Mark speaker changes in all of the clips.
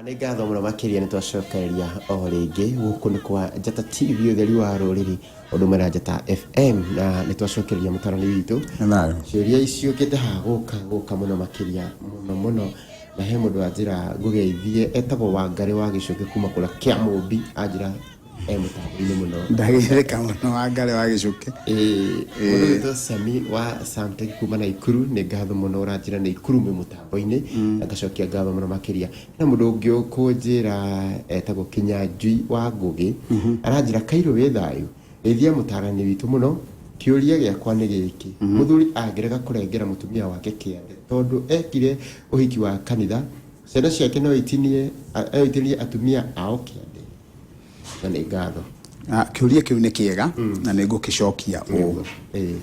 Speaker 1: Nĩ ngatho mũno makĩria nĩ twacokereria o rĩngĩ gũkũ nĩ kwa Njata TV ũtheri wa rũrĩrĩ ũndũ ũmwe na Njata FM na nĩ twacokereria mũtarani witũ.
Speaker 2: Nĩ thayũ.
Speaker 1: Ciũria ciũkĩte haha gũka gũka mũno makĩria mũno mũno na he mũndũ wanjĩra ngũgeithie etagwo Wangarĩ wa Gĩcũkĩ kuma kũrĩa Kĩamũmbi anjĩra e mũtambo-inĩ mũno.
Speaker 2: Ndagĩrĩka mũno Wangarĩ wa Gĩcũkĩ.
Speaker 1: Ĩĩ, mũndũ wĩtwo Sami wa Samtech kuma Naikuru nĩ ngatho mũno ũranjĩra Naikuru mwĩ mũtambo-inĩ na ngacokia ngatho mũno makĩria. Hena mũndũ ũngĩ ũkũnjĩra etagwo Kĩnyanjui wa Ngũgĩ aranjĩra Kairũ wĩ thayũ geithia mũtarani witũ mũno kĩũria gĩakwa nĩ gĩkĩ mũthuri angĩrega kũrengera mũtumia wake kĩande tondũ ekire ũhiki wa kanitha ciana ciake no itinie no itinie atumia ao kĩande na nĩ ngatho.
Speaker 2: Ah, kĩũria kĩu nĩ kĩega na nĩ ngũkĩcokia ũũ.
Speaker 1: Ĩĩ.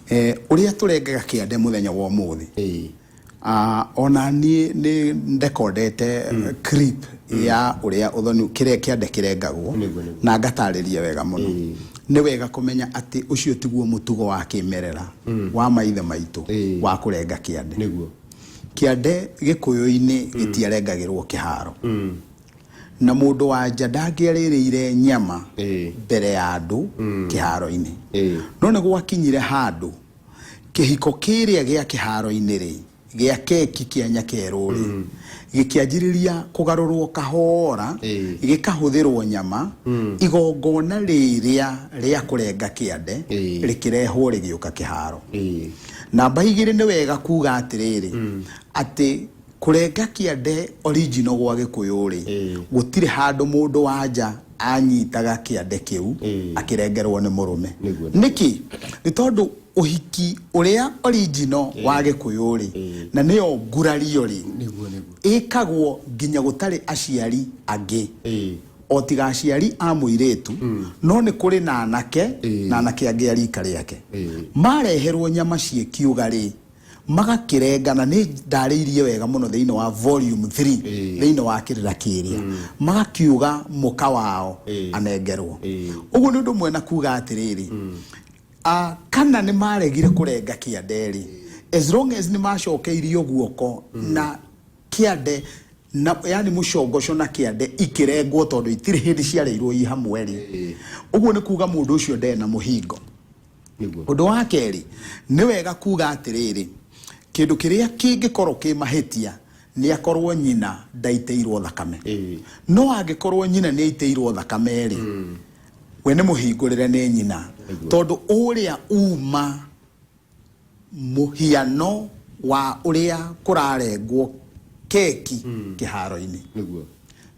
Speaker 2: Eh, ũrĩa tũrengaga kĩande mũthenya wa ũmũthĩ
Speaker 1: Ĩĩ.
Speaker 2: Ah, ona niĩ nĩ ndekondete clip ya ũrĩa ũthoni kĩrĩa kĩande kĩrengagwo
Speaker 1: Nĩguo, nĩguo.
Speaker 2: na ngatarĩria wega mũno.
Speaker 1: Ĩĩ.
Speaker 2: Nĩ wega kũmenya atĩ ũcio tiguo mũtugo wa kĩmerera wa maithe maitũ
Speaker 1: Ĩĩ.
Speaker 2: wa kũrenga kĩande.
Speaker 1: Nĩguo.
Speaker 2: Kĩande gĩkũyũ-inĩ gĩtiarengagĩrwo kĩharo. Na mũndũ wa nja ndangĩarĩrĩire nyama
Speaker 1: Ĩĩ.
Speaker 2: mbere ya andũ kĩharo-inĩ.
Speaker 1: Ĩĩ.
Speaker 2: No nĩ gwakinyire handũ kĩhiko kĩrĩa gĩa kĩharo-inĩ rĩ, gĩa keki kĩa nyakerũ rĩ, gĩkĩanjĩrĩria kũgarũrwo kahora,
Speaker 1: Ĩĩ.
Speaker 2: gĩkahũthĩrwo nyama, igongona rĩrĩa rĩa kũrenga kĩande
Speaker 1: Ĩĩ.
Speaker 2: rĩkĩrehwo rĩgĩũka kĩharo.
Speaker 1: Ĩĩ.
Speaker 2: Namba igĩrĩ nĩ wega kuga atĩrĩrĩ, atĩ Kũrenga kĩande original gwa gĩkũyũ rĩ,
Speaker 1: Ĩĩ.
Speaker 2: gũtirĩ handũ mũndũ wa nja anyitaga kĩande kĩu
Speaker 1: Ĩĩ.
Speaker 2: akĩrengerwo nĩ mũrũme.
Speaker 1: Nĩguo.
Speaker 2: Nĩkĩ? Nĩ tondũ ũhiki ũrĩa original wa gĩkũyũ rĩ,
Speaker 1: Ĩĩ.
Speaker 2: na nĩyo ngurario rĩ,
Speaker 1: Nĩguo, nĩguo.
Speaker 2: ĩkagwo nginya gũtarĩ aciari angĩ.
Speaker 1: Ĩĩ.
Speaker 2: O tiga aciari a mũirĩtu, no nĩ kũrĩ na anake
Speaker 1: Ĩĩ.
Speaker 2: na anake angĩ a rika rĩake.
Speaker 1: Ĩĩ.
Speaker 2: Mareherwo nyama ciĩ kiũga rĩ, magakĩrenga na nĩ ndarĩirie wega mũno thĩinĩ wa volume 3
Speaker 1: Ĩĩ.
Speaker 2: thĩinĩ wa kĩrĩra kĩrĩa magakiuga mũka wao
Speaker 1: Ĩĩ.
Speaker 2: anengerwo.
Speaker 1: Ĩĩ.
Speaker 2: Ũguo nĩ ũndũ ũmwe na kuga atĩrĩrĩ, kana nĩ maregire kũrenga kĩande rĩ, as long as nĩ macokeirio guoko na kĩande na yani mũcongoco na kĩande ikĩrengwo tondũ itirĩ hĩndĩ ciarĩirwo i hamwe rĩ, ũguo nĩ kuga mũndũ ũcio ndarĩ na mũhingo.
Speaker 1: Nĩguo.
Speaker 2: Ũndũ wa kerĩ, nĩ wega kuga atĩrĩrĩ, kĩndũ kĩrĩa kĩngĩkorwo kĩ mahĩtia nĩ akorwo nyina ndaitĩirwo thakame.
Speaker 1: Ĩĩ.
Speaker 2: No angĩkorwo nyina nĩ aitĩirwo thakame rĩ, we nĩ mũhingũrĩre nĩ nyina.
Speaker 1: Nĩguo.
Speaker 2: Tondũ ũrĩa uma mũhiano wa ũrĩa kũrarengwo keki kĩharo-inĩ.
Speaker 1: Nĩguo.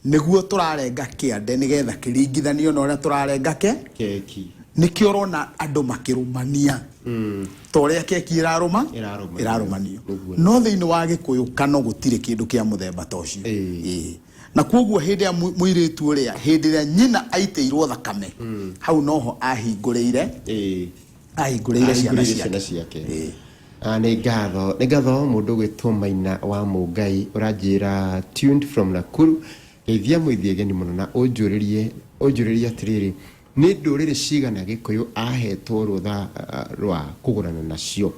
Speaker 2: Nĩguo tũrarenga kĩande nĩgetha kĩringithanio na ũrĩa tũrarenga ke
Speaker 1: Keki.
Speaker 2: Nĩkĩo ũrona andũ makĩrũmania ta ũrĩa keki ĩrarũma
Speaker 1: Ĩrarũmanio.
Speaker 2: ĩrarũmanio.
Speaker 1: Nĩguo.
Speaker 2: No thĩinĩ wa Gĩkũyũ kano gũtirĩ kĩndũ kĩa mũthemba ta ũcio.
Speaker 1: Ĩĩ.
Speaker 2: Ĩĩ. Na kwoguo hĩndĩ ĩrĩa mũirĩtu ũrĩa hĩndĩ ĩrĩa nyina aitĩirwo thakame hau noho ahingũrĩire
Speaker 1: Ĩĩ.
Speaker 2: ahingũrĩire ciana
Speaker 1: Ahingũrĩire ciana
Speaker 2: ciake.
Speaker 1: ciake.
Speaker 2: Ĩĩ.
Speaker 1: Ah, nĩ ngatho nĩ ngatho mũndũ ũgwĩtwo Maina wa Mũngai ũranjĩra tuned from Nakuru geithia mũithiegeni mũno na ũnjũrĩrie ũnjũrĩrie atĩrĩrĩ nĩ ndũrĩrĩ cigana Gĩkũyũ ahetwo rũtha ah, rwa kũgũrana nacio.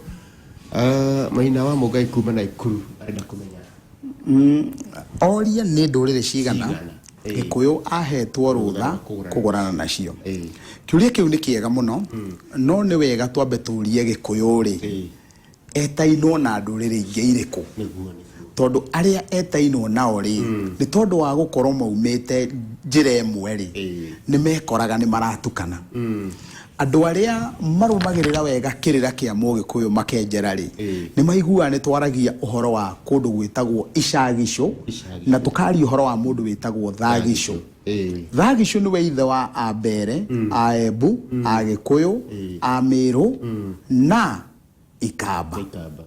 Speaker 1: Ah, Maina wa Mũngai kuma Nakuru arenda kũmenya
Speaker 2: Oria nĩ ndũrĩrĩ cigana
Speaker 1: Cigana, ĩĩ.
Speaker 2: Gĩkũyũ ahetwo rũtha
Speaker 1: rwa kũgũrana.
Speaker 2: kũgũrana nacio.
Speaker 1: Ĩĩ.
Speaker 2: Kĩũria kĩu nĩ kĩega mũno, no nĩ wega twambe tũrie Gĩkũyũ rĩ,
Speaker 1: Ĩĩ.
Speaker 2: etainwo na ndũrĩrĩ ingĩ irĩkũ?
Speaker 1: Nĩguo, nĩguo.
Speaker 2: Tondũ arĩa etainwo nao rĩ, nĩ tondũ wa gũkorwo maumĩte njĩra ĩmwe rĩ,
Speaker 1: Ĩĩ.
Speaker 2: nĩ mekoraga nĩ maratukana. Andũ arĩa marũmagĩrĩra wega kĩrĩra kĩa Mũgĩkũyũ makenjera-rĩ,
Speaker 1: Ĩĩ.
Speaker 2: nĩ maiguaga nĩ twaragia ũhoro wa kũndũ gwĩtagwo Icagicũ,
Speaker 1: Icagicũ.
Speaker 2: na tũkaria ũhoro wa mũndũ wĩtagwo Thagicũ.
Speaker 1: Ĩĩ.
Speaker 2: Thagicũ nĩwe ithe wa Ambere, Aembu, Agĩkũyũ,
Speaker 1: Ĩĩ.
Speaker 2: Amĩrũ na Ikamba.
Speaker 1: Ikamba.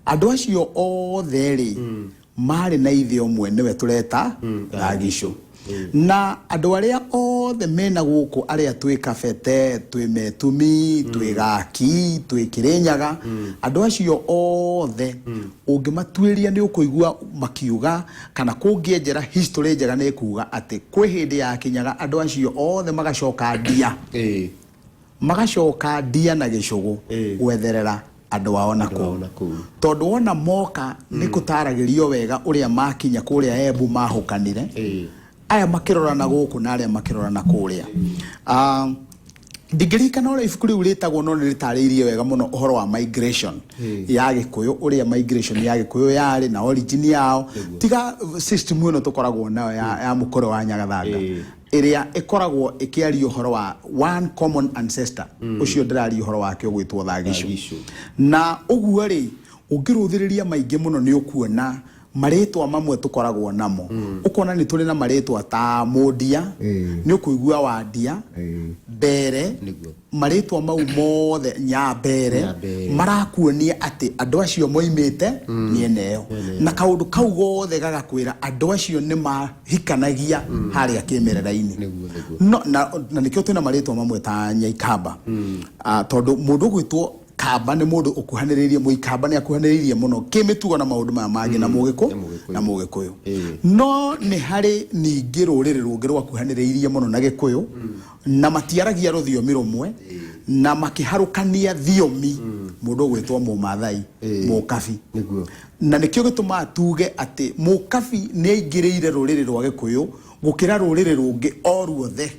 Speaker 2: Andũ acio othe-rĩ, marĩ na ithe ũmwe nĩwe tũreta Thagicũ. Na andũ arĩa othe Othe mena gũkũ arĩa twĩ Kabete, twĩ Metumi, twĩ Gaki, twĩ Kĩrĩnyaga, andũ acio othe ũngĩmatuĩria nĩ ũkũigua makiuga, kana kũngĩenjera history njega nĩ kuga atĩ kwĩ hĩndĩ yakinyaga andũ acio othe magacoka ndia, magacoka ndia na gĩcũgũ gwetherera andũ ao na
Speaker 1: Andũ ao
Speaker 2: kũu.
Speaker 1: na kũu.
Speaker 2: Tondũ wona moka nĩ kũtaragĩrio wega ũrĩa makinya kũrĩa Embu mahũkanire, aya makĩrora na gũkũ na arĩa makĩrora na kũrĩa. Ndingĩririkana ũrĩa ibuku rĩu rĩtagwo, no nĩ rĩtarĩirie wega mũno ũhoro wa migration ya Gĩkũyũ, ũrĩa migration ya Gĩkũyũ yarĩ na origin yao, tiga system ĩno tũkoragwo nayo ya mũkũrwe wa Nyagathanga, ĩrĩa ĩkoragwo ĩkĩaria ũhoro wa one common ancestor ũcio ndĩraria ũhoro wake ũgwĩtwo Thagicũ.
Speaker 1: Thagicũ.
Speaker 2: Na ũguo rĩ, ũngĩrũthĩrĩria maingĩ mũno nĩ ũkuona marĩtwa mamwe tũkoragwo namo, ũkona nĩ tũrĩ na marĩtwa ta Mũndia, nĩ ũkũigua Wandia, Mbere. Marĩtwa mau mothe, Nyambere,
Speaker 1: Nyambere.
Speaker 2: marakuonia atĩ andũ acio moimĩte mĩena ĩyo, na kaũndũ kau gothe gagakwĩra andũ acio nĩ mahikanagia harĩa kĩmerera-inĩ.
Speaker 1: Nĩguo, nĩguo.
Speaker 2: No, na nĩkĩo twĩna marĩtwa mamwe ta Nyaikamba. Tondũ mũndũ ũgwĩtwo Kamba nĩ mũndũ ũkuhanĩrĩirie, Mũikamba nĩ akuhanĩrĩirie mũno kĩmĩtugo na maũndũ maya mangĩ na Mũgĩkũ
Speaker 1: Na Mũgĩkũyũ.
Speaker 2: Na Mũgĩkũyũ. No nĩ harĩ ningĩ rũrĩrĩ rũngĩ rwakuhanĩrĩirie mũno na Gĩkũyũ na matiaragia rũthiomi rũmwe, na makĩharũkania thiomi, mũndũ ũgwĩtwo Mũmathai, Mũkabi. Na nĩkĩo gĩtũmaga tuge atĩ Mũkabi nĩ aingĩrĩire rũrĩrĩ rwa Gĩkũyũ gũkĩra rũrĩrĩ rũngĩ o ruothe,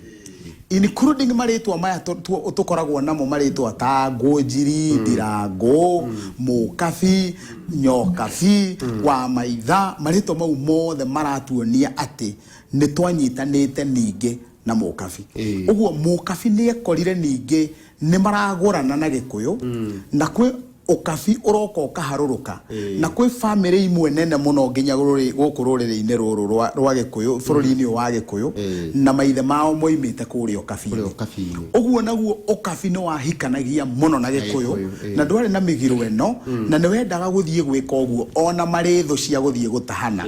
Speaker 2: including marĩtwa maya tũkoragwo namo, marĩtwa ta Ngũnjiri, Ndirangũ, Mũkabi, Nyokabi, wa Maitha. Marĩtwa mau mothe maratuonia atĩ nĩ twanyitanĩte ningĩ na Mũkabi. Ũguo Mũkabi nĩ ekorire ningĩ nĩ maragũrana na Gĩkũyũ, na kwĩ ũkabi ũroka ũkaharũrũka, na kwĩ bamĩrĩ imwe nene mũno nginya gũkũ rũrĩrĩ-inĩ rũrũ rwa Gĩkũyũ, bũrũri-inĩ ũyũ wa Gĩkũyũ, na maithe mao moimĩte kũrĩa
Speaker 1: Kũrĩa
Speaker 2: ũkabi-inĩ.
Speaker 1: Ũkabi-inĩ.
Speaker 2: Ũguo naguo ũkabi nĩ wahikanagia mũno na Gĩkũyũ,
Speaker 1: Gĩkũyũ,
Speaker 2: na ndwarĩ na mĩgiro ĩno, na nĩ wendaga gũthiĩ gwĩka ũguo ona marĩ thũ cia gũthiĩ gũtahana,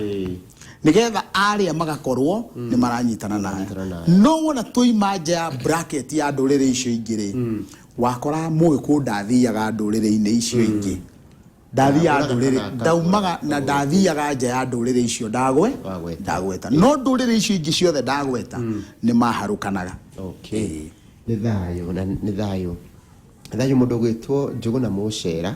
Speaker 2: nĩgetha arĩa magakorwo nĩ maranyitana nayo.
Speaker 1: Maranyitana nayo.
Speaker 2: No wona tũima nja ya bracket ya ndũrĩrĩ icio ingĩ rĩ, wakora Mũgĩkũyũ ndathiaga ndũrĩrĩ-inĩ icio ingĩ, ndathiaga
Speaker 1: Ndagũraga
Speaker 2: ndũrĩrĩ
Speaker 1: kana
Speaker 2: ndaumaga na ndathiaga nja ya ndũrĩrĩ icio ndagwe
Speaker 1: Wagweta.
Speaker 2: Ndagweta, no ndũrĩrĩ icio ingĩ ciothe ndagweta nĩ maharũkanaga.
Speaker 1: Okay. Nĩ thayũ, na nĩ thayũ, thayũ. Mũndũ ũgwĩtwo Njũgũna Mũcera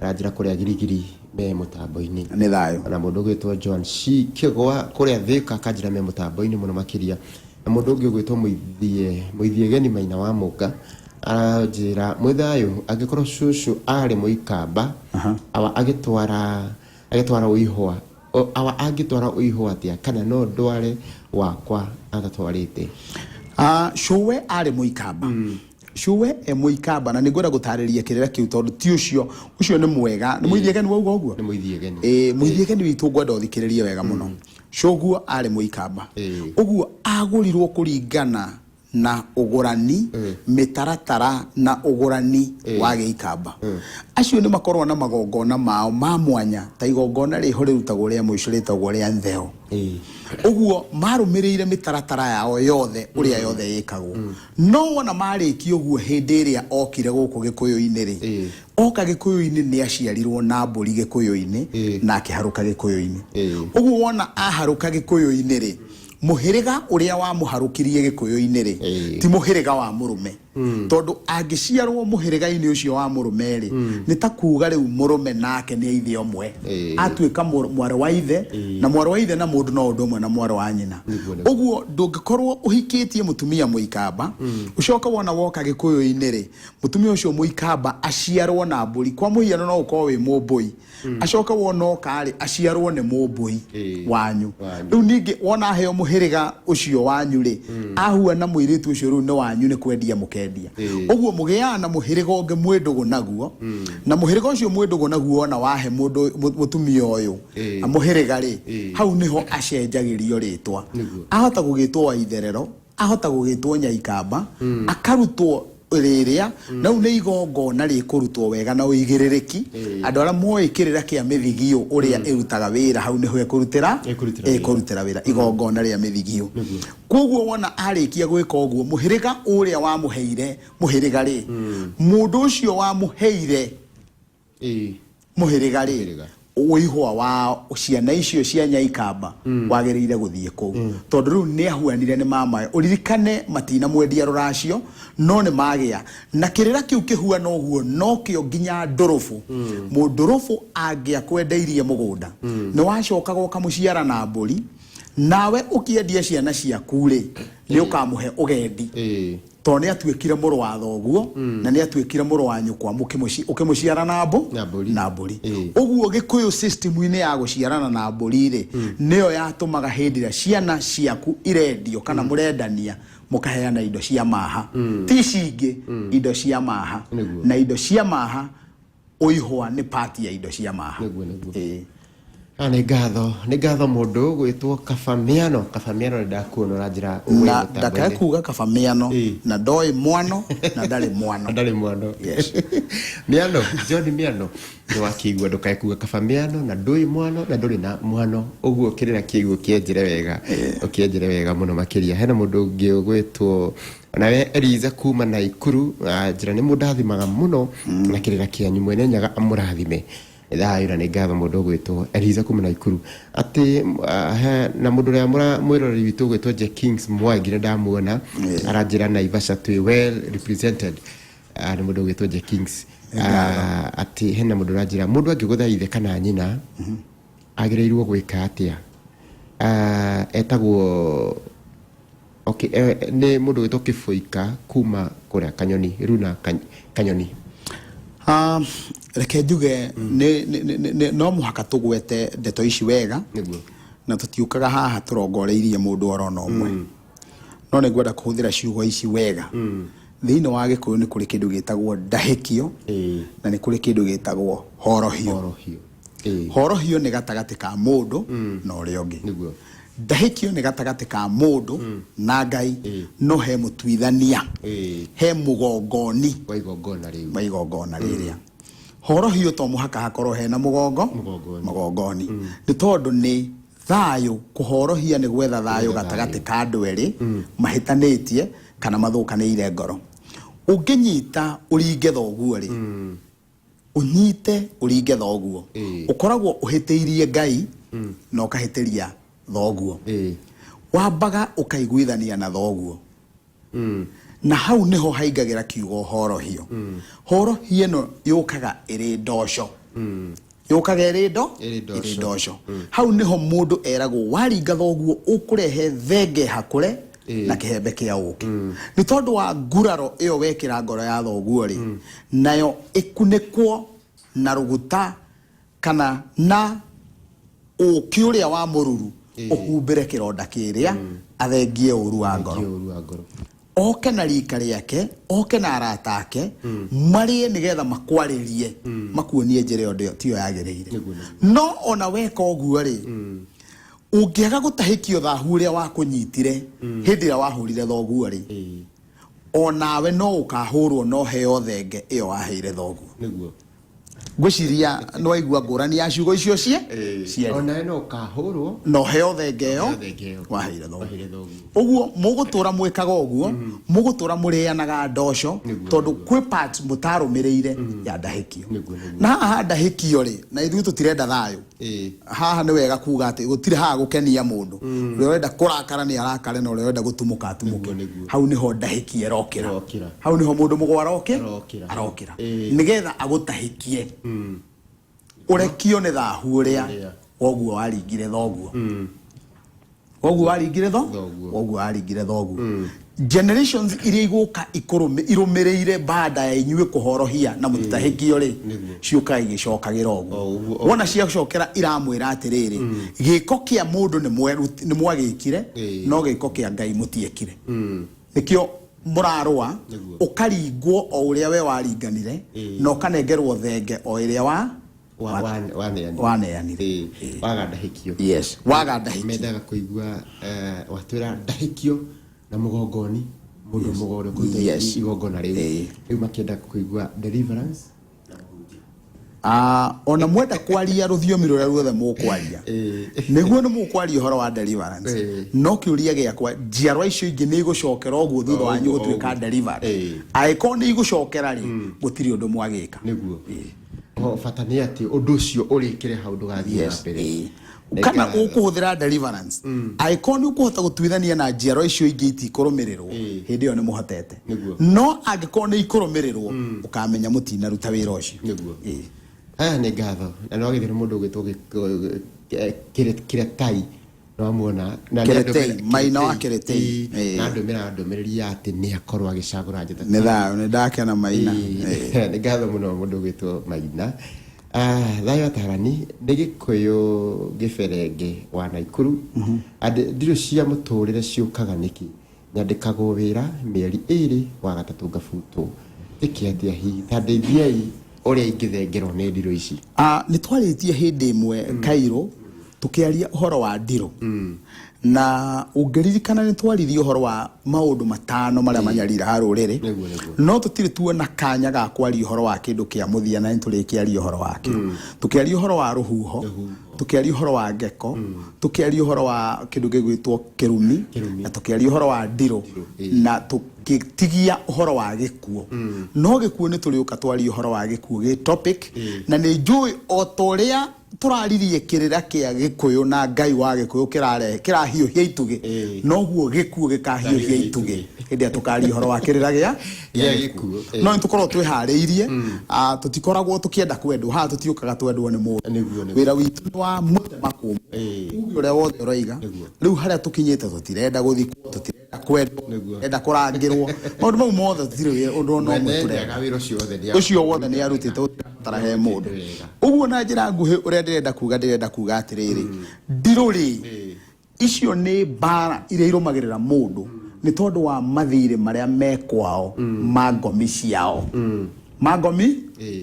Speaker 1: aranjĩra kũrĩa Girigiri me mũtambo-inĩ.
Speaker 2: Nĩ thayũ.
Speaker 1: Na mũndũ ũgwĩtwo Joan C Kĩgwa kũrĩa Thĩka akanjĩra me mũtambo-inĩ mũno makĩria. Na mũndũ ũngĩ ũgwĩtwo Mũithie Mũithiegeni Maina wa Mũnga aranjĩra mwĩ thayũ, angĩkorwo cũcũ arĩ Mũikamba, awa agĩtwara ũihwa awa angĩtwara ũihwa atĩa, kana no ndware wakwa atatwarĩte?
Speaker 2: Cũwe arĩ Mũikamba, cũwe e Mũikamba, na nĩ ngwenda gũtarĩria kĩrĩra kĩu tondũ ti ũcio, ũcio nĩ mwega, nĩ Mũithiegeni wauga ũguo?
Speaker 1: Nĩ Mũithiegeni.
Speaker 2: Ĩĩ, Mũithiegeni witũ, ngwenda ũthikĩrĩrie wega mũno. Cũguo arĩ Mũikamba. Ũguo agũrirwo kũringana na ũgũrani, mĩtaratara na ũgũrani wa gĩikamba. Acio nĩ makorwo na magongona mao ma mwanya, ta igongona rĩho rĩrutagwo rĩa mũico rĩtagwo rĩa ntheo. Ũguo marũmĩrĩire mĩtaratara yao yothe ũrĩa yothe ĩkagwo. No wona marĩkia ũguo, hĩndĩ ĩrĩa okire gũkũ Gĩkũyũ-inĩ rĩ, oka Gĩkũyũ-inĩ nĩ aciarirwo na mbũri Gĩkũyũ-inĩ na akĩharũka Gĩkũyũ-inĩ. Ũguo wona aharũka Gĩkũyũ-inĩ rĩ, mũhĩrĩga ũrĩa wamũharũkirie Gĩkũyũ-inĩ rĩ, ti mũhĩrĩga wa mũrũme, tondũ angĩciarwo mũhĩrĩga-inĩ ũcio wa mũrũme rĩ, nĩ ta kuga rĩu mũrũme nake nĩ ithe ũmwe, atuĩka mwarĩ wa ithe, na mwarĩ wa ithe na mũndũ no ũndũ ũmwe na mwarĩ wa nyina.
Speaker 1: Nĩguo, nĩguo.
Speaker 2: Ũguo ndũngĩkorwo ũhikĩtie mũtumia Mũikamba, ũcoke wona woka Gĩkũyũ-inĩ rĩ, mũtumia ũcio Mũikamba aciarwo na mbũri. Kwa mũhiano, no ũkorwo wĩ Mũmbũi, acoke wona oka rĩ, aciarwo nĩ Mũmbũi wanyu.
Speaker 1: Wanyu.
Speaker 2: Rĩu ningĩ wona aheo mũhĩrĩga ũcio wanyu rĩ, ahuana mũirĩtu ũcio rĩu nĩ wanyu, nĩ kwendia mũkendia. Ũguo mũgĩaga na mũhĩrĩga ũngĩ mwĩ ndũgũ naguo, na mũhĩrĩga ũcio mwĩ ndũgũ naguo, wona wahe mũndũ mũtumia ũyũ mũhĩrĩga rĩ, hau nĩho acenjagĩrio rĩtwa. Ahota gũgĩtwo wa Itherero, ahota gũgĩtwo Nyaikamba, akarutwo. Rĩrĩa na rĩu nĩ igongona rĩkũrutwo wega na ũigĩrĩrĩki. Andũ arĩa moĩ kĩrĩra kĩa mĩthigio ũrĩa ĩrutaga wĩra, hau nĩho ĩkũrutĩra.
Speaker 1: Ĩkũrutĩra wĩra.
Speaker 2: Ĩkũrutĩra wĩra igongona rĩa mĩthigio. Koguo wona arĩkia gwĩka ũguo, mũhĩrĩga ũrĩa wamũheire mũhĩrĩga rĩ, mũndũ ũcio wamũheire mũhĩrĩga rĩ,
Speaker 1: Mũhĩrĩga.
Speaker 2: Ũihwa wa ciana icio cia Nyaikamba wagĩrĩire gũthiĩ kũu, tondũ rĩu nĩ ahuanire nĩ mamae. Ũririkane matinamwendia rũracio, no nĩ magĩa na kĩrĩra kĩu kĩhuana ũguo. Nokĩo nginya ndũrũbũ, mũndũrũbũ angĩakwendeirie mũgũnda, nĩ wacokaga ũkamũciara na mbũri, nawe ũkĩendia ciana ciaku rĩ, nĩ ũkamũhe ũgendi, tondũ nĩ atuĩkire mũrũ wa thoguo na nĩ atuĩkire mũrũ wa nyũkwa ũkĩmũciara na mbũ.
Speaker 1: Na mbũri.
Speaker 2: Na mbũri. Ũguo Gĩkũyũ system-inĩ ya gũciarana na mbũri rĩ, nĩyo yatũmaga hĩndĩ ĩrĩa ciana ciaku irendio kana mũrendania, mũkaheana indo cia maha, ti cingĩ, indo cia maha. Na indo cia maha, ũihwa nĩ part ya indo cia maha.
Speaker 1: Nĩguo, nĩguo. Ah, nĩ ngatho, nĩ ngatho. Mũndũ gwĩtwo Kabamiano, Kabamiano, nĩ ndakuona ũranjĩra wĩ
Speaker 2: Na
Speaker 1: mũtambo-inĩ.
Speaker 2: Ndakae kuga kaba mĩano. Na ndoĩ mwano na ndarĩ mwano.
Speaker 1: Ndarĩ mwano.
Speaker 2: Yes.
Speaker 1: Mĩano John Mĩano, nĩ wakĩigua, ndũkae kuga kaba mĩano na ndũĩ mwano na ndũrĩ na mwano. Ũguo kĩrĩra kĩguo kĩenjere wega, ũkĩenjere wega mũno makĩria. Hena mũndũ ũngĩ ũgwĩtwo nawe Eliza kuma Naikuru. Ah, njĩra nĩ mũndathimaga mũno na kĩrĩra kĩanyu, mwene Nyaga amũrathime. Nĩ thayũ na nĩ ngatho. Mũndũ ũgwĩtwo Eliza kuma Naikuru atĩ na mũndũ ũrĩa mwĩroreri witũ ũgwĩtwo J Kings Mwangi, nĩ ndamuona aranjĩra Naivasha twĩ well represented. Ah, nĩ mũndũ ũgwĩtwo J Kings. Ah, atĩ hena mũndũ ũranjĩra mũndũ angĩgũtha ithe kana nyina agĩrĩirwo gwĩka atĩa? Ah, etagwo okay, nĩ mũndũ wĩtwo Kĩbũika kuma kũrĩa Kanyoni, Runa Kanyoni.
Speaker 2: Ah, reke njuge no mũhaka tũgwete ndeto ici wega. Na tũtiũkaga haha tũrongoreirie mũndũ orona ũmwe, no nĩ ngwenda kũhũthĩra ciugo ici wega. Thĩinĩ wa Gĩkũyũ nĩ kũrĩ kĩndũ gĩtagwo ndahĩkio na nĩ kũrĩ kĩndũ gĩtagwo horohio.
Speaker 1: Horohio.
Speaker 2: Horohio nĩ gatagatĩ ka mũndũ na ũrĩa ũngĩ. Ndahĩkio nĩ gatagatĩ ka mũndũ na Ngai, no he mũtuithania, he mũgongoni
Speaker 1: wa igongona rĩu.
Speaker 2: Wa igongona rĩrĩa. Horohio to mũhaka hakorwo hena mũgongo.
Speaker 1: Mũgongoni.
Speaker 2: Mũgongoni nĩ tondũ nĩ thayũ. Kũhorohia nĩ gwetha thayũ
Speaker 1: Gwetha
Speaker 2: gatagatĩ
Speaker 1: thayũ.
Speaker 2: Ka andũ erĩ mahĩtanĩtie kana mathũkanĩire ngoro. Ũngĩnyita ũringe thoguo rĩ, ũnyite ũringe thoguo, ũkoragwo ũhĩtĩirie Ngai na ũkahĩtĩria thoguo. Wambaga ũkaiguithania na thoguo, na hau niho haingagĩra kiugo horohio. Horohio ĩno yũkaga ĩrĩ ndoco, yũkaga ĩrĩ ndo
Speaker 1: Ĩrĩ ndoco.
Speaker 2: Ĩrĩ ndoco. Hau niho mũndũ eragwo waringa thoguo ũkũrehe thenge hakũre na kĩhembe kĩa ũkĩ, nĩ tondũ wa nguraro ĩyo wekĩra ngoro ya thoguo rĩ, nayo ĩkunĩkwo na rũguta kana na ũkĩ ũrĩa wa mũruru, ũhumbĩre kĩronda kĩrĩa, athengie ũru wa ngoro.
Speaker 1: Ngie ũru wa ngoro.
Speaker 2: Oke na rika rĩake, oke na arata ake, marĩe nĩgetha makwarĩrie, makuonie njĩra ĩyo tiyo yagĩrĩire. No ona weka ũguo rĩ, ũngĩaga gũtahĩkio thahu ũrĩa wakũnyitire hĩndĩ ĩrĩa wahũrire thoguo rĩ, onawe no ũkahũrwo no heo thenge ĩyo waheire thoguo. Ngwĩciria nĩ waigua ngũrani ya ciugo icio cie cierĩ.
Speaker 1: Onawe no ũkahũrwo
Speaker 2: no heo thenge ĩyo
Speaker 1: Heo thenge ĩyo
Speaker 2: waheire thoguo.
Speaker 1: Waheire thoguo.
Speaker 2: Ũguo mũgũtũra mwĩkaga ũguo, mũgũtũra mũrĩanaga ndoco, tondũ kwĩ part mũtarũmĩrĩire ya ndahĩkio.
Speaker 1: Nĩguo, nĩguo.
Speaker 2: Na haha ndahĩkio rĩ, na ithuĩ tũtirenda thayũ. Haha nĩ wega kuga atĩ gũtirĩ haha gũkenia mũndũ. Ũrĩa ũrenda kũrakara nĩ arakare, na ũrĩa ũrenda gũtumũka atumũke.
Speaker 1: Nĩguo, nĩguo.
Speaker 2: Hau nĩho ndahĩki ĩrokĩra.
Speaker 1: Ĩrokĩra.
Speaker 2: Hau nĩho mũndũ mũgũ aroke
Speaker 1: Arokĩra.
Speaker 2: Arokĩra nĩgetha agũtahĩkie, ũrekio nĩ thahu ũrĩa
Speaker 1: Ũrĩa.
Speaker 2: woguo waringire thoguo, woguo waringire tho
Speaker 1: Thoguo.
Speaker 2: Woguo waringire thoguo. Generations iria igũka irũmĩrĩire baada ya inyuĩ kũhorohia na mũtitahĩkio rĩ, ciũkaga igĩcokagĩra
Speaker 1: O
Speaker 2: ũguo.
Speaker 1: ũguo, o
Speaker 2: Wona ciacokera iramwĩra atĩrĩrĩ, gĩko kĩa mũndũ nĩ mwagĩkire, no gĩko kĩa Ngai mũtiekire, nĩkĩo mũrarũa. Ũkaringwo o ũrĩa we waringanire, na ũkanengerwo thenge o ĩrĩa wa
Speaker 1: Waneanire.
Speaker 2: Waneanire.
Speaker 1: Waga ndahĩkio.
Speaker 2: Yes, waga ndahĩkio.
Speaker 1: Mendaga kũigua watwĩra ndahĩkio na mũgongoni. Mũndũ mũgo ũrĩa ũkũruta igongona rĩu. Rĩu makĩenda kũigua deliverance.
Speaker 2: Ah, ona mwenda kwaria rũthiomi rũrĩa ruothe mũkwaria, nĩguo nĩ mũkwaria ũhoro wa deliverance, no kĩũria gĩakwa, njiarwa icio ingĩ nĩ igũcokera ũguo thutha
Speaker 1: O
Speaker 2: wanyu
Speaker 1: ũguo, o
Speaker 2: gũtuĩka
Speaker 1: ũguo.
Speaker 2: delivered? Angĩkorwo nĩ igũcokera rĩ, gũtirĩ ũndũ mwagĩka.
Speaker 1: Nĩguo. O bata nĩ atĩ ũndũ ũcio ũrĩkĩre hau, ndũgathiĩ na mbere.
Speaker 2: Kana
Speaker 1: Nĩ ngatho.
Speaker 2: ũkũhũthĩra deliverance, angĩkorwo nĩ ũkũhota gũtuithania na njiarwa icio ingĩ itikũrũmĩrĩrwo, hĩndĩ ĩyo nĩ mũhotete. No angĩkorwo nĩ ikũrũmĩrĩrwo, ũkamenya mũtinaruta wĩra ũcio.
Speaker 1: Aya nĩ ngatho, na no gĩthĩ nĩ mũndũ ũgwĩtwo Kĩretai, nĩwamuona na nĩ
Speaker 2: Kĩretei, Maina wa
Speaker 1: Kĩretei.
Speaker 2: Kĩretei.
Speaker 1: Na ndũmĩra ndũmĩrĩri ya atĩ nĩ akorwo agĩcagũra njata.
Speaker 2: Nĩ thayũ, nĩ ndakena, Maina.
Speaker 1: Nĩ ngatho mũno mũndũ ũgwĩtwo Maina. Ah, thayũ atarani, nĩ Gĩkũyũ gĩberenge wa Naikuru. Andĩ ndirũ cia mũtũrĩre ciũkaga nĩkĩ? Nyandĩkagwo wĩra mĩeri 2, wa gatatũ ngabutwo. Njĩke atĩa hihi? Ta ndeithiai ũrĩa ingĩthengerwo nĩ ndirũ ici.
Speaker 2: Ah, nĩ twarĩtie hĩndĩ ĩmwe Cairo tũkĩaria ũhoro wa ndirũ, na ũngĩririkana nĩ twaririe ũhoro wa maũndũ matano marĩa manyariraga rũrĩrĩ.
Speaker 1: Nĩguo, nĩguo.
Speaker 2: No tũtirĩ tuona kanya ga kwaria ũhoro wa kĩndũ kĩa mũthia, na nĩ tũrĩkĩaria ũhoro wakĩo. Tũkĩaria ũhoro wa rũhuho, tũkĩaria ũhoro wa ngeko, tũkĩaria ũhoro wa kĩndũ gĩgwĩtwo kĩrumi,
Speaker 1: Kĩrumi.
Speaker 2: na tũkĩaria ũhoro wa ndirũ, na tũkĩtigia ũhoro wa gĩkuũ. No gĩkuũ nĩ tũrĩũka twarie ũhoro wa gĩkuũ gĩ topic, na nĩ njũĩ o ta ũrĩa tũraririe kĩrĩra kĩa Gĩkũyũ na Ngai wa Gĩkũyũ kĩrarehe kĩrahiũhia itugĩ, noguo gĩkuũ gĩkahiũhia itugĩ hĩndĩ ĩrĩa tũkaria ũhoro wa kĩrĩra gĩa
Speaker 1: Gĩa gĩkuũ.
Speaker 2: No nĩ tũkoragwo twĩharĩirie. Ah, tũtikoragwo tũkĩenda kwendwo haha, tũtiũkaga twendwo nĩ mũndũ.
Speaker 1: Nĩguo, nĩguo.
Speaker 2: Wĩra witũ nĩ wa mũtema kũmũ, uge ũrĩa wothe ũroiga. Rĩu harĩa tũkinyĩte, tũtirenda gũthikwo, tũtirenda kwendwo, tũtirenda kũrangĩrwo, maũndũ mau mothe tũtirĩ ũndũ ona ũmwe
Speaker 1: Mwene
Speaker 2: tũrenda.
Speaker 1: Nyaga wĩra ũcio wothe nĩ
Speaker 2: Ũcio wothe nĩ arutĩte, ũtirabatara he mũndũ. Ũguo na njĩra nguhĩ, ũrĩa ndĩrenda kuga atĩrĩrĩ, ndirũ rĩ, icio nĩ mbara iria irũmagĩrĩra mũndũ nĩ tondũ wa mathirĩ marĩa me kwao, ma ngomi ciao, ma ngomi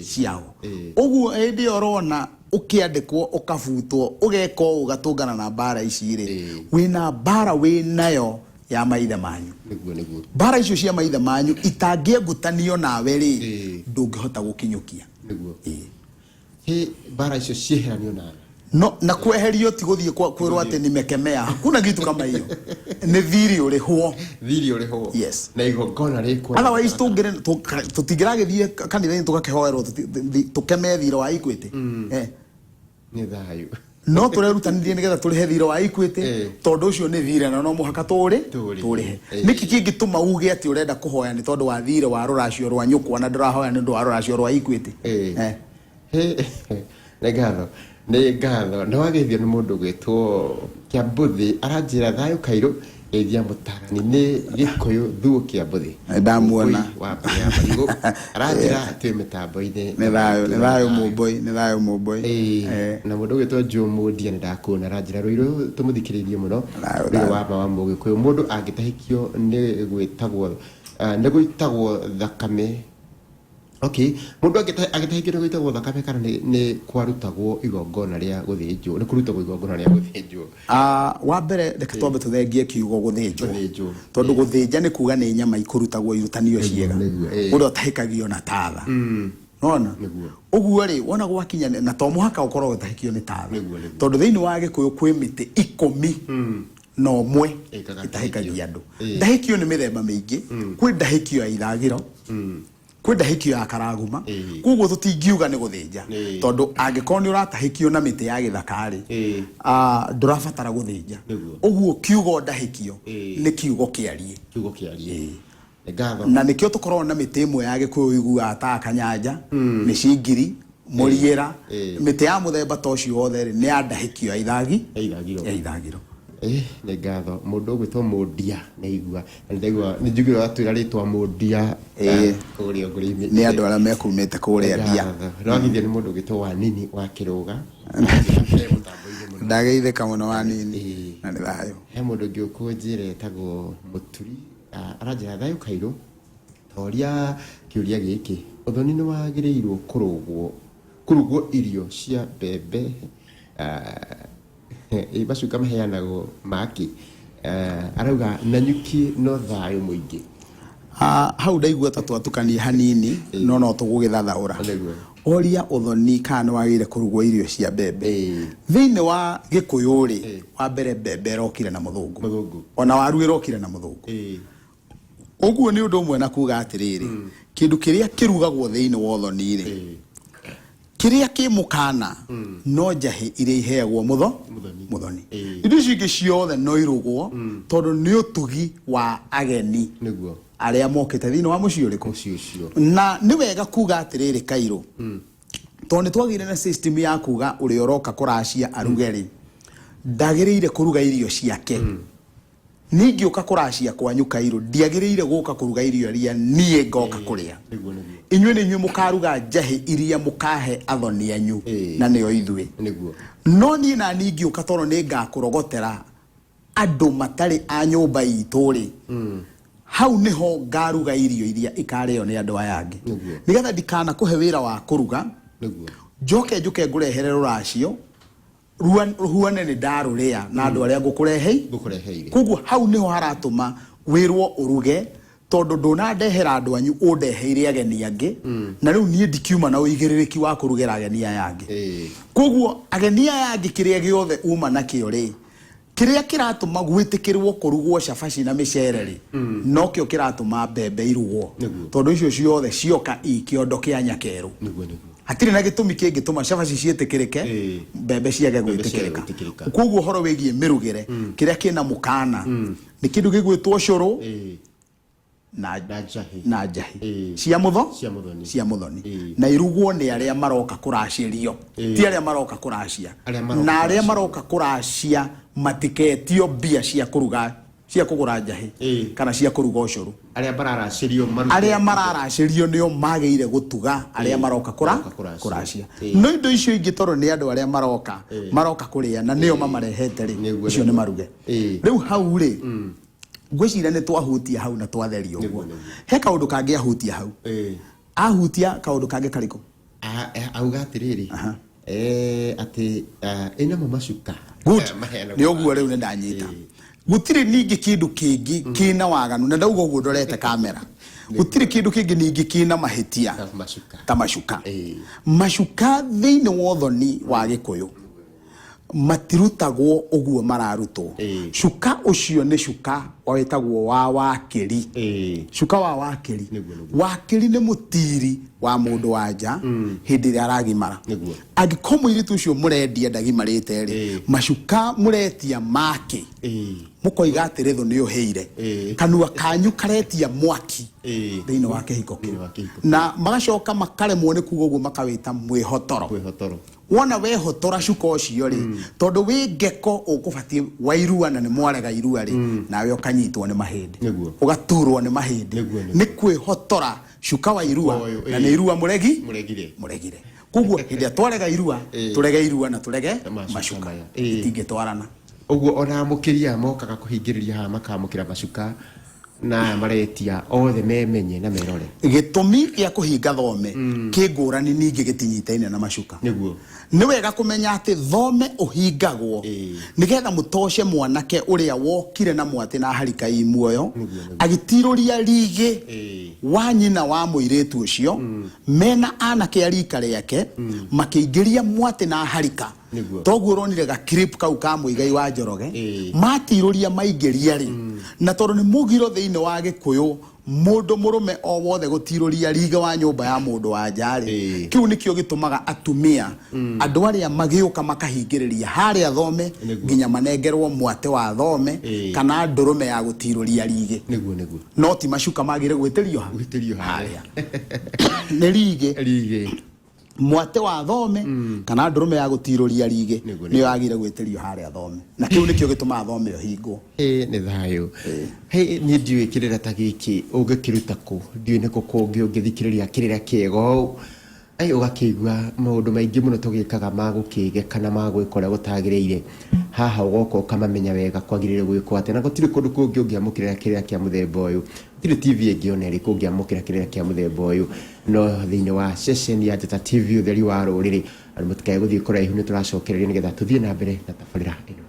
Speaker 2: ciao. Ũguo hĩndĩ ĩyo ũrona ũkĩandĩkwo, ũkabutwo, ũgeka ũũ, ũgatũngana na mbara ici rĩ, wĩna mbara wĩnayo ya maithe manyu.
Speaker 1: Nĩguo, nĩguo.
Speaker 2: Mbara icio cia maithe manyu itangĩengutanio nawe rĩ, ndũngĩhota gũkinyũkia.
Speaker 1: Hĩ, mbara icio cieheranio nawe.
Speaker 2: No na kweherio ti gũthiĩ kwĩrwo atĩ nimekemea, hakuna kitu kama hiyo, nĩ thiri ũrĩhwo.
Speaker 1: Thiri ũrĩhwo.
Speaker 2: Yes.
Speaker 1: Na igongona rĩkwo.
Speaker 2: Otherwise tũngĩrĩ tũtingĩragĩthiĩ kanitha-inĩ tũgakĩhoerwo tũkemee thirĩ wa Equity.
Speaker 1: Nĩ thayũ.
Speaker 2: No tũrerutanĩrie nĩgetha tũrĩhe thirĩ wa Equity, tondũ ũcio nĩ thirĩ na no mũhaka tũrĩ
Speaker 1: Tũrĩhe.
Speaker 2: tũrĩhe. Nĩkĩ kĩngĩtũma uge atĩ ũrenda kũhoya nĩ tondũ wa thirĩ wa rũracio rwa nyũkwa na ndũrahoya nĩ ũndũ wa rũracio rwa Equity?
Speaker 1: Hĩ, nĩ ngatho, nĩ ngatho. Nĩ wageithio nĩ mũndũ ũgwĩtwo Kĩambũthĩ, aranjĩra thayũ kairũ, geithia mũtarani, nĩ Gĩkũyũ thuo Kĩambũthĩ.
Speaker 2: Nĩ ndamuona.
Speaker 1: Mũmbũi wa mbarĩ ya Marigũ, aranjĩra twĩ mĩtambo-inĩ.
Speaker 2: Nĩ thayũ, nĩ thayũ mũmbũi, nĩ thayũ mũmbũi.
Speaker 1: Na mũndũ ũgwĩtwo Joe Mũndia, nĩ ndakuona, aranjĩra rũirũ tũmũthikĩrĩirie mũno.
Speaker 2: Thayũ,
Speaker 1: Rũirũ
Speaker 2: thayũ.
Speaker 1: wa ma wa Mũgĩkũyũ, mũndũ angĩtahĩkio nĩ gwĩtagwo nĩ gũitagwo thakame. Okay, mũndũ angĩtahĩkio nĩ gũitagwo thakame kana nĩ kwarutagwo igongona rĩa gũthĩnjwo, nĩ kũrutagwo igongona rĩa gũthĩnjwo?
Speaker 2: Ah, wa mbere reke twambe tũthengie kiugo gũthĩnjwo.
Speaker 1: Gũthĩnjwo.
Speaker 2: Tondũ gũthĩnja nĩ kuga nĩ nyama ikũrutagwo irutanio ciĩga. Ũrĩa ũtahĩkagio na tatha nona. Ũguo rĩ, wona gwakinya na to mũhaka ũkorwo ũtahĩkio nĩ tatha.
Speaker 1: Nĩguo, nĩguo.
Speaker 2: Tondũ thĩinĩ wa Gĩkũyũ kwĩ mĩtĩ 11
Speaker 1: Ĩkaga
Speaker 2: ĩtahĩkagia andũ.
Speaker 1: Ndahĩkio.
Speaker 2: Ndahĩkio nĩ mĩthemba mĩingĩ. Kwĩ ndahĩkio ya ithagĩro, kwĩ ndahĩkio ya karaguma. Koguo tũtingiuga nĩ gũthĩnja, tondũ angĩkorwo nĩ ũratahĩkio na mĩtĩ ya gĩthaka rĩ, ndũrabatara gũthĩnja. Ũguo kiugo ndahĩkio nĩ kiugo kĩarie.
Speaker 1: Kiugo kĩarie. Nĩ ngatho.
Speaker 2: Na nĩkĩo tũkoragwo na mĩtĩ ĩmwe ya Gĩkũyũ iguaga ta kanyanja, mĩcingiri, mũriĩra. Mĩtĩ ya mũthemba ta ũcio wothe rĩ, nĩ ya ndahĩkio ya ithagi
Speaker 1: Ya ithagiro.
Speaker 2: Ya ithagiro.
Speaker 1: Nĩ ngatho. Mũndũ ũgwĩtwo Mũndia nĩ aigua, na nĩ ndaigua nĩ njugire watwĩra rĩtwa Mũndia. Kũrĩa ngũrĩ-inĩ.
Speaker 2: Nĩ andũ arĩa mekumĩte kũrĩa ndia.
Speaker 1: Nĩwagithio nĩ mũndũ ũgwĩtwo Wanini wa Kĩrũga. Mũtambo-inĩ mũno.
Speaker 2: Ndageithĩka mũno, Wanini, na nĩ thayũ.
Speaker 1: He mũndũ ũngĩ ũkũnjĩra etagwo Mũturi. Ah, aranjĩra thayũ kairũ, toria kĩũria gĩkĩ, ũthoni nĩ wagĩrĩirwo kũrũgwo kũrugwo irio cia mbembe? Ah, ĩ macuka maheanagwo maki? Ah, arauga Nanyuki no thayũ mũingĩ.
Speaker 2: Ah, hau ndaigua ta twatukania hanini, no no tũgũgĩthathaũra.
Speaker 1: Nĩguo.
Speaker 2: Oria ũthoni kana nĩ wagĩrĩire kũrugwo irio cia mbembe. Thĩinĩ wa Gĩkũyũ rĩ, wa mbere mbembe ĩrokire na mũthũngũ.
Speaker 1: Mũthũngũ.
Speaker 2: Ona waru ĩrokire na mũthũngũ. Ũguo nĩ ũndũ ũmwe na kuga atĩrĩrĩ, kĩndũ kĩrĩa kĩrugagwo thĩinĩ wa ũthoni rĩ, kĩrĩa kĩ mũkana no njahĩ iria iheagwo mũtho
Speaker 1: Mũthoni.
Speaker 2: Mũthoni.
Speaker 1: Ĩĩ.
Speaker 2: Indo icio ingĩ ciothe no irugwo, tondũ nĩ ũtugi wa ageni arĩa mokĩte thĩinĩ wa mũciĩ ũrĩkũ?
Speaker 1: Mũciĩ ũcio.
Speaker 2: Na nĩ wega kuga atĩrĩrĩ, Kairũ, tondũ nĩ twagĩire na system ya kuga ũrĩa ũroka kũracia aruge rĩ, ndagĩrĩire kũruga irio ciake. Ningĩũka kũracia kwanyu, Kairũ, ndiagĩrĩire gũka kũruga irio iria niĩ ngoka kũrĩa.
Speaker 1: nĩguo nĩguo
Speaker 2: Inyuĩ nĩ inyuĩ mũkaruga njahĩ iria mũkahe athoni anyu, na nĩo ithuĩ. No niĩ na ningĩũka, tondũ nĩ ngakũrogotera andũ matarĩ a nyũmba itũ rĩ, hau nĩho ngaruga irio iria ikarĩo nĩ andũ aya angĩ, nĩgetha ndikana kũhe wĩra wa kũruga, njoke njũke ngũrehere rũracio rũhuane nĩ ndarũrĩa na andũ arĩa ngũkũrehei.
Speaker 1: Ngũkũreheire.
Speaker 2: Koguo hau nĩho haratũma wĩrwo ũruge, tondũ ndũnandehera andũ anyu, ũndeheire ageni angĩ, na rĩu niĩ ndikiuma na ũigĩrĩrĩki wa kũrugĩra ageni aya angĩ. Koguo ageni aya angĩ, kĩrĩa gĩothe uma nakĩo rĩ, kĩrĩa kĩratũma gwĩtĩkĩrwo kũrugwo cabaci na mĩcere rĩ, nokĩo kĩratũma mbembe irugwo, tondũ icio ciothe cioka i kĩondo kĩa nyakerũ.
Speaker 1: nĩguo nĩguo
Speaker 2: Hatirĩ na gĩtũmi kĩngĩtũma cabaci ciĩtĩkĩrĩke, mbembe ciage
Speaker 1: Mbembe ciage
Speaker 2: gwĩtĩkĩrĩka.
Speaker 1: Gwĩtĩkĩrĩka.
Speaker 2: Koguo ũhoro wĩgiĩ mĩrugĩre, kĩrĩa kĩna mũkana nĩ kĩndũ gĩgwĩtwo cũrũ na
Speaker 1: Na njahĩ.
Speaker 2: Na njahĩ cia mũtho
Speaker 1: Cia mũthoni.
Speaker 2: Cia mũthoni. Na irugwo nĩ arĩa maroka kũracĩrio, ti arĩa maroka kũracia.
Speaker 1: Arĩa maroka
Speaker 2: Na arĩa
Speaker 1: kũracia.
Speaker 2: Maroka kũracia matiketio mbia cia kũruga, cia kũgũra njahĩ kana cia kũruga ũcũrũ.
Speaker 1: Arĩa mararacĩrio marute.
Speaker 2: Arĩa mararacĩrio nĩo magĩire gũtuga arĩa maroka kũra
Speaker 1: Maroka kũracia.
Speaker 2: Kũracia. No indo icio ingĩ, tondũ nĩ andũ arĩa maroka kũrĩa na nĩo mamarehete rĩ, icio nĩ maruge. Rĩu hau rĩ, ngwĩciria nĩ twahutia hau na twatheria ũguo. He kaũndũ kangĩ ahutia hau? Ahutia kaũndũ kangĩ karĩkũ?
Speaker 1: Auga atĩrĩrĩ, atĩ ĩnamo macuka.
Speaker 2: Good.
Speaker 1: Maheanagwo.
Speaker 2: Nĩ ũguo rĩu nĩ ndanyita. Gũtirĩ ningĩ kĩndũ kĩngĩ kĩna waganu, na ndauga ũguo ndorete kamera, gũtirĩ kĩndũ kĩngĩ ningĩ kĩna mahĩtia
Speaker 1: Ta macuka.
Speaker 2: Ta macuka. Macuka thĩinĩ wa ũthoni wa Gĩkũyũ matirutagwo ũguo mararutwo. Cuka ũcio nĩ cuka wĩtagwo wa wakĩri. Cuka wa wakĩri.
Speaker 1: Nĩguo, nĩguo.
Speaker 2: Wakĩri nĩ mũtiri wa mũndũ wa nja hĩndĩ ĩrĩa aragimara. Angĩkorwo mũirĩtu ũcio mũrendia ndagimarĩte rĩ, macuka mũretia make, mũkoiga atĩ rĩthũ nĩ ũhĩire, kanua kanyu karetia mwaki thĩinĩ wa kĩhiko
Speaker 1: Thĩinĩ
Speaker 2: kĩu.
Speaker 1: Wa kĩhiko.
Speaker 2: Na magacoka makaremwo nĩ kuga ũguo, makawĩta mwĩhotoro.
Speaker 1: Mwĩhotoro.
Speaker 2: Wona wehotora cuka ũcio rĩ, tondũ wĩ ngeko ũkũbatiĩ wa irua na nĩ mwarega irua rĩ, nawe ũkanyitwo nĩ mahĩndĩ. Ũgaturwo nĩ mahĩndĩ.
Speaker 1: Nĩguo.
Speaker 2: Nĩ kwĩhotora cuka wa irua.
Speaker 1: Ũyũ,
Speaker 2: Na nĩ irua mũregi.
Speaker 1: Mũregire.
Speaker 2: Mũregire. Koguo hĩndĩ ĩrĩa twarega irua, tũrege irua na tũrege
Speaker 1: macuka
Speaker 2: macuka
Speaker 1: maya.
Speaker 2: Itingĩtwarana.
Speaker 1: Ũguo ona amũkĩria mokaga kũhingĩrĩria haha makamũkĩra macuka na aya maretia othe memenye na merore.
Speaker 2: Gĩtũmi gĩa kũhinga thome kĩ ngũrani, ningĩ gĩtinyitaine na macuka. Nĩ wega kũmenya atĩ thome ũhingagwo nĩgetha mũtoce mwanake ũrĩa wokire na mwatĩ na harika i muoyo, agĩtirũria rigĩ wa nyina wa mũirĩtu ũcio mena anake a rika rĩake, makĩingĩria mwatĩ na harika. Toguo ũronire ga clip kau ka Mũigai wa Njoroge. Matirũria maingĩria rĩ, na tondũ nĩ mũgiro thĩinĩ wa Gĩkũyũ mũndũ mũrũme o wothe gũtirũria riga wa nyũmba ya mũndũ wa nja rĩ, kĩu nĩkĩo gĩtũmaga atumia andũ arĩa magĩũka makahingĩrĩria harĩa thome nginya manengerwo mwatĩ wa thome kana ndũrũme ya gũtirũria rigĩ.
Speaker 1: nĩguo nĩguo
Speaker 2: No ti macuka magire gwĩtĩrio ha.
Speaker 1: Gwĩtĩrio harĩa.
Speaker 2: Nĩ rigĩ.
Speaker 1: Rigĩ.
Speaker 2: Mwatĩ wa thome kana ndũrũme ya gũtirũria rigĩ nĩyo yagire gwĩtĩrio harĩa thome, na kĩu nĩkĩo gĩtũmaga thome ũhingwo.
Speaker 1: Ĩ nĩ thayũ. Hey, niĩ ndiũĩ kĩrĩra ta gĩkĩ ũngĩkĩruta kũ, ndiũĩ nĩkũ kũngĩ ũngĩthikĩrĩria kĩrĩra kĩega ũũ. Ai, ũgakĩigua maũndũ maingĩ mũno tũgĩkaga ma gũkĩgeka na ma gwĩka ũrĩa gũtagĩrĩire, haha ũgoka ũkamamenya wega kwagĩrĩire gwĩkwo atĩa, na gũtirĩ kũndũ kũngĩ ũngĩamũkĩra kĩrĩra kĩa mũthemba ũyũ, gũtirĩ TV ĩngĩ ona ĩrĩkũ ũngĩamũkĩra kĩrĩra kĩa mũthemba ũyũ no thĩinĩ wa ceceni ya Njata TV, ũtheri wa rũrĩrĩ. Andũ mũtikae gũthiĩ kũraihu, nĩ tũracokereria nĩgetha tũthiĩ na mbere na tabarĩra ĩno.